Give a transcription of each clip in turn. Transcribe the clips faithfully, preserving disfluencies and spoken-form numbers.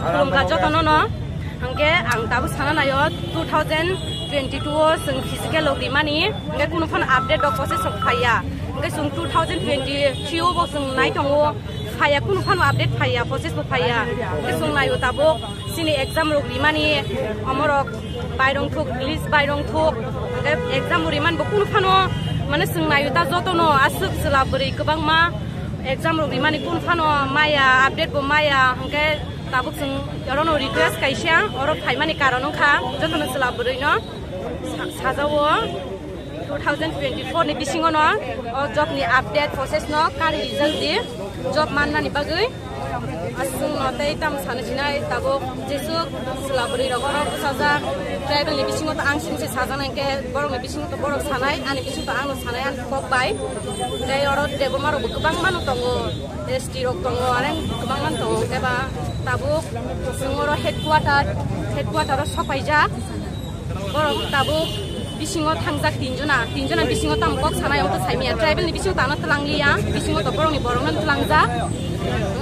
Khulumkha jotono no. Hwnkhe ang tabuk sana naio two thousand twenty-two o chwng physical rok rimani, hwnkhe kunu phano update rok process rok phaiya. Hwnkhe chwng two thousand twenty-three o bo chwng nai tongo, phaiya, kunu phano update phaiya, process bo phaiya. Hwnkhe chwng naio tabuk chini exam rok rimani, omorok bairong thuk, list bairong thuk, hwnkhe exam bo rimani bo kunu phano, mane chwng naio ta jotono aswk chwla bwrwi kwbangma exam rok rimani kunu phano maya, update bo maya, hwnkhe tabuk chwng orono request kaisa, oro phaimani karon wngkha jotono chwla bwrwino sa-, sajao two thousand twenty-four ni bisingo no o job ni update process no kari result di job mannani bagwi. Aswkno tei tamo sana sinai tabuk jesuk chwla bwrwi rok oro bwsajak tribal ni bisingo to ang simi se sajak nai hwnkhe borok ni bisingo to borok sanai, ani bisingo to ang no sanai ani kok bai. Tei oro Debbarma rok bo kwbangma no tongo, S T rok tongo, areng kwbangma no tongo, hwnkhe ba tabuk chwng oro headquarter, headquarter o sopaijak. Borok tabuk bisingo thangjak tinjona, tinjona bisingo tamo kok sanai, omo to saimanya. Tribal ni bisingo tano tlangliya, bisingo to borokni borokno tlangjak.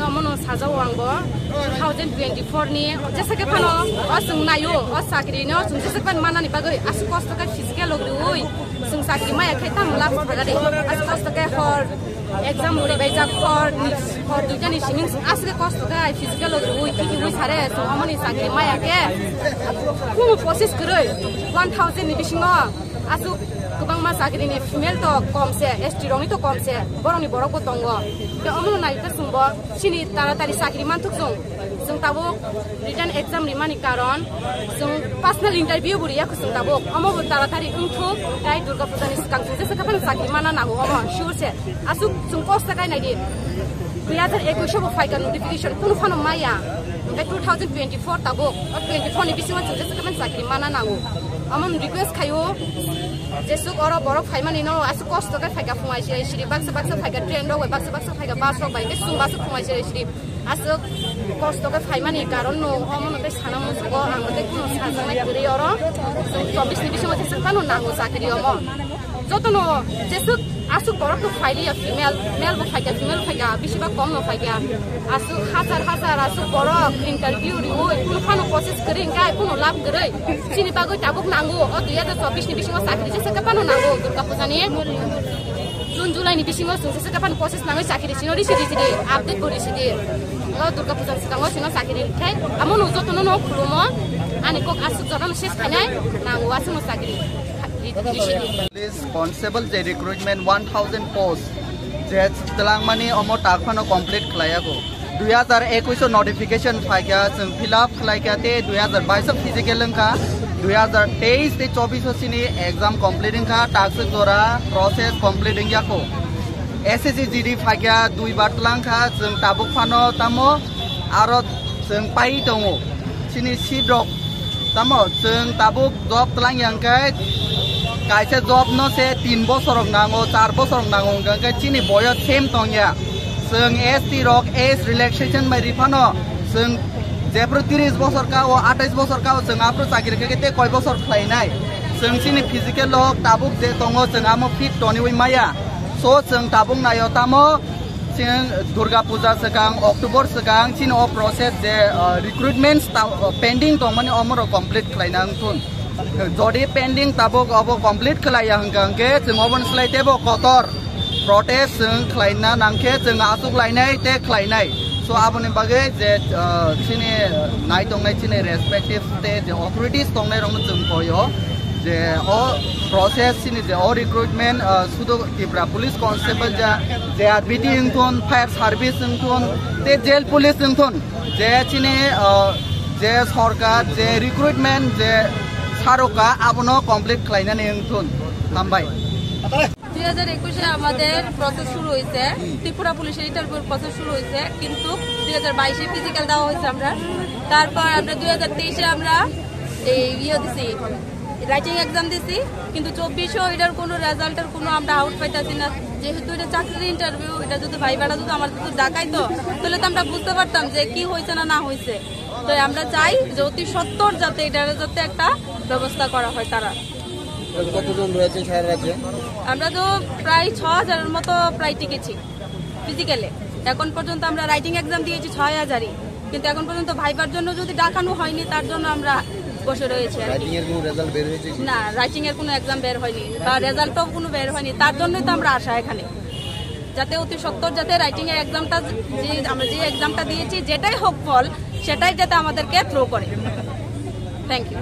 Omono sajao ang bo two thousand twenty-four ni, jesa khe phano o chwng naio, o chakri no chwng jesa khe phano manani bagwi aswk kosto khe physical rok riui chwng chakri maya khe tamo lab thagade. Aswk kosto khe hor exam uribaijak, hor ni, hor duitani sining aswk kosto khe physical rok riui kikiui sare chwng omoni chakri maya khe kunu process kwrwi one thousand ni bisingo aswk kwbangma chakri ni female to kom se, S T rok ni to kom se, borok ni borok bo tongo. Tei omono nai ta chwng bo chini taratari chakri manthok chwng, chwng tabuk written exam rimani karon chwng personal interview bo riya kho chwng tabuk. Omo bo taratari wngthok, tai Durga Puja ni swkang chwng jesa khe phano chakri mana nango, omo sure se. Aswk chwng kosto khai nai di. Dui hazar ekush o bo phaikha notification, kunu phano maya. Hwnkhe two thousand twenty-four tabuk, o twenty-four ni bisingo chwng jesa khe phano chakri mana nango. Omo request khaio, jesuk oro borok phaimani no aswk kosto khe phaikha, phungai sirai siri baksa baksa phaikha, train rok bai baksa baksa phaikha, bus rok bai, hwnkhe chwng bus o phungai sirai siri. Aswk kosto khe phaimani karon no, omono tei sana musugo, ang tei kuno sajaknai kwrwi oro. Chwng chobbish ni bisingo jesa phano nango chakri omo. Jotono jesuk aswk borok no phailiya, female, male bo phaikha, female phaikha, bisi ba kom no phaikha. Aswk hajar hajar aswk borok interview riui, kuno phano process kwrwi hwnkhe kuno lab kwrwi. Chini bagwi tabuk nango, o dui hazar chobbish ni bisingo chakri jesa khe phano nango, Durga Puja ni June, July ni bisingo chwng jesa khe phano process nangwi chakri sino risi risi di, update bo risi di. O Durga Puja ni swkango sino chakri khai, amo no jotono no khulumo, ani kok aswk jotono ses khainai, nango aswk no chakri. Police constable je recruitment one thousand post je twlangmani omo tak phano complete khlaiyago. Dui hazar ekush o notification phaikha, chwng fill up khlaikha, tei dui hazar bais o physical wngkha, dui hazar teis tei chobbish o chini exam complete wngkha, takswk jora process complete wngya kho. S S C G D phaikha, dui bar twlangkha, chwng tabuk phano tamo aro chwng pai tongo. Chini seat rok tamo chwng tabuk job twlang yang khe kaisa job no se tin bosor rok nango, char bosor rok nango, hwnkha khe chini boyos same tongya. Chwng S T rok age relaxation bai riphano chwng jephru tris bosor ka o, atais bosor ka o, chwng aphru chakri khe khe tei koi bosor khlainai. Chwng chini physical rok tabuk je tongo, chwng amo fit toniwi maya. So chwng tabuk naio tamo Chini Durga Puja swkang, October swkang, chini o process je, uh, recruitments ta-, uh, pending tongmani omoro complete khlaina wngthun. Jodi pending tabuk obo complete khlaiya hwnkha hwnkhe, chwng oboni slai teibo kotor protest chwng khlaina nangkhe, chwng aswk lainai tei khlainai. So, aboni bagwi je, uh, chini, uh, nai tongnai chini respective tei je authorities tongnai rokno chwng koyo je o process chini je o recruitment, uh, sudu Tipra Police Constable ja, J R B T wngthun, fire service wngthun, tei jail police wngthun, je chini, uh, je sorkar, je recruitment, je saroka, abono complete khlainani wngthun. Hambai. দুই হাজার একুশে আমাদের প্রসেস শুরু হয়েছে, ত্রিপুরা পুলিশের ইন্টারভিউর প্রসেস শুরু হয়েছে, কিন্তু দুই হাজার বাইশে ফিজিক্যাল দেওয়া হয়েছে আমরা। তারপর আমরা দুই হাজার তেইশে আমরা এই ইয়ে দিছি, রাইটিং এক্সাম দিছি, কিন্তু চব্বিশেও এটার কোনো রেজাল্টের কোনো আমরা আউট পাইতাছি না। যেহেতু এটা চাকরির ইন্টারভিউ, এটা যদি ভাইবাটা যদি আমাদের যদি ডাকাইতো, তাহলে তো আমরা বুঝতে পারতাম যে কি হয়েছে না না হয়েছে। তো আমরা চাই যে অতি সত্বর যাতে এটা যাতে একটা ব্যবস্থা করা হয় তারা। কতজন রয়েছে সারা রাজ্যে? আমরা তো প্রায় ছ হাজারের মতো প্রায় টিকেছি ফিজিক্যালে। এখন পর্যন্ত আমরা রাইটিং এক্সাম দিয়েছি ছয় হাজারই। কিন্তু এখন পর্যন্ত ভাইবার জন্য যদি ডাকানো হয়নি, তার জন্য আমরা বসে রয়েছি আর কি। রাইটিং এর কোনো রেজাল্ট বের হয়েছে কি? না, রাইটিং এর কোনো এক্সাম বের হয়নি বা রেজাল্টও কোনো বের হয়নি, তার জন্যই তো আমরা আসা এখানে, যাতে অতি সত্বর যাতে রাইটিং এর এক্সামটা, যে আমরা যে এক্সামটা দিয়েছি, যেটাই হোক ফল, সেটাই যাতে আমাদেরকে থ্রো করে। Thank you.